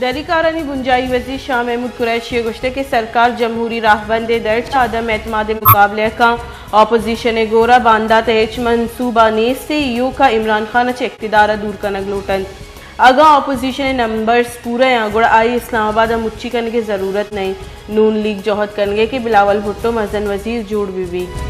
دری کارانی بنجاہی وزیر شاہ محمود قریشی ءَ گوشتگ کہ سرکار جمہوری راہبند ءِ درچ ءَ عدم اعتماد ءِ مقابلہ ءَ کن، اپوزیشن ءِ گورا باندات ءِ ہچ منصوبہ نیست ءُ ایوک ءَ عمران خان ءَ چہ اقتدار ءَ دور کنگ لوٹ انت۔ اگاں اپوزیشن ءِ نمبرز پورہ آں، گڑا آئی ءَ اسلام آباد ءَ مچی کنگ ءِ ضرورت نہ انت۔ نون لیگ جہد کنگ ءَ کہ بلاول بھٹو مزن وزیر جوڑ بہ بیت۔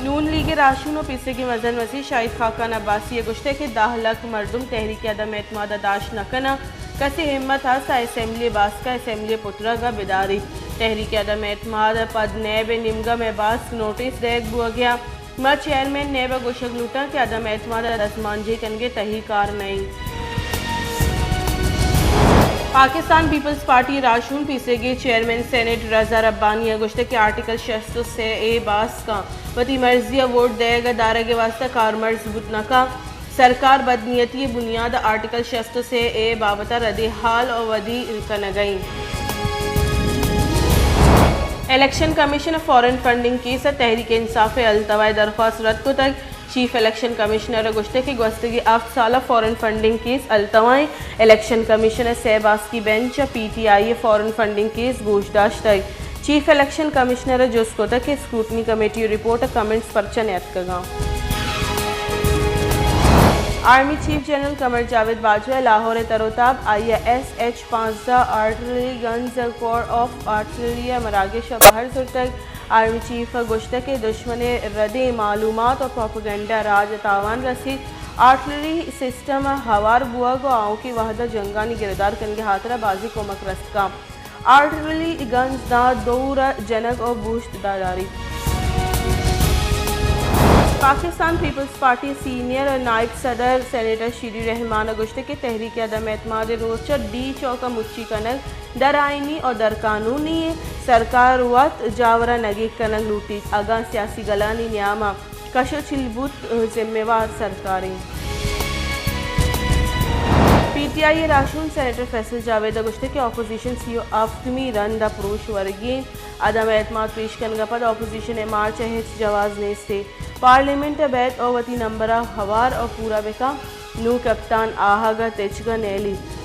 نون لیگ ءِ راہشون ءُ پیسریگیں مزن وزیر شاہد خاقان عباسی ءَ گوشتگ کہ دہ لکھ مردم تحریک عدم اعتماد ءَ داشت نہ کناں، کسے ہمت ہست ءَ اسمبلی ءِ باسک ءَ اسمبلی ءِ پترگ ءَ بداریت۔ تحریک عدم اعتماد ءَ پد نیب ءِ نیمگ ءَ مئے باسک نوٹس دئیگ بوگ ءَ انت۔ ما چیئرمین نیب ءَ گوشگ لوٹاں کہ عدم اعتماد ءَ دزمانجنی کنگ ءِ تہی کار نہ انت۔ پاکستان پیپلز پارٹی ءِ راہشون پیسریگیں چیئرمین سینیٹ رضا ربانی ءَ گوشتگ کہ آرٹیکل شست ءُ سے اے باسکاں وتی مرضی ءَ ووٹ دئیگ ءُ دارگ ءِ واستہ کارمرز بوت نہ کنت۔ سرکار بدنیتی ءِ بنیاد ءَ آرٹیکل شست ءُ سے اے بابت ءَ رد ءِ حال ءَ ودی کنگ ءَ انت۔ الیکشن کمیشن ءَ فارن فنڈنگ کیس ءَ تحریک انصاف ءِ التوا ءِ درخواست رد کتگ۔ چیف الیکشن کمشنر ءَ گوشتگ کہ گوستگیں ہفت سال ءَ فارن فنڈنگ کیس التوا ایں۔ الیکشن کمیشن ءِ سئے باسکی بنچ ءَ پی ٹی آئی ءِ فارن فنڈنگ کیس گوش داشتگ۔ چیف الیکشن کمشنر ءَ جست کتگ کہ اسکروٹنی کمیٹی ءِ رپورٹ ءَ کمنٹس پرچا نیاتکگ انت۔ Army chief general Qamar Javed Bajwa ءَ لاہور ءِ تر ءُ تاب آئی ءَ ایس ایچ پانزدہ artillery guns corps of artillery ءِ مراگش ءَ بہر زرتگ۔ آرمی چیف ءَ گوشتگ کہ دشمن ءِ ردیں معلومات ءُ پروپیگنڈا ءَ راج ءَ تاوان رسیت۔ آرٹلری سسٹم ءِ ہوار بوگ ءُ آؤکیں وہد ءَ جنگانی گرودار کنگ ءِ ہاترا بازیں کمک رست کنت۔ آرٹلری گنز داں دور ءَ جنگ ءُ بوشت داریت۔ پاکستان پیپلز پارٹی ءِ سینئر نائب صدر سینیٹر شیری رحمان ءَ گوشتگ کہ تحریک عدم اعتماد ءِ روچ ءَ ڈی چوک ءَ مچی کنگ در آئینی ءُ در قانونی ایں۔ سرکار وت جاور ءَ نگیگ کنگ لوٹیت، اگاں سیاسی گلانی نیام ءَ کش ءُ چل بوت، ذمہ وار سرکار ایں۔ پی ٹی آئی ءِ راہشون سینیٹر فیصل جاوید ءَ گوشتگ کہ اپوزیشن سی ءُ ہفتمی رند ءَ پروش ورگی ایں۔ عدم اعتماد پیش کنگ ءَ پد اپوزیشن ءِ مارچ ءِ ہچ جواز نیست ایں۔ پارلیمنٹ ءَ بیت ءُ وتی نمبر ءَ ہوار ءُ پورا بکن۔ نوں کپتان آہگ ءُ تچگ ءَ نیلیت۔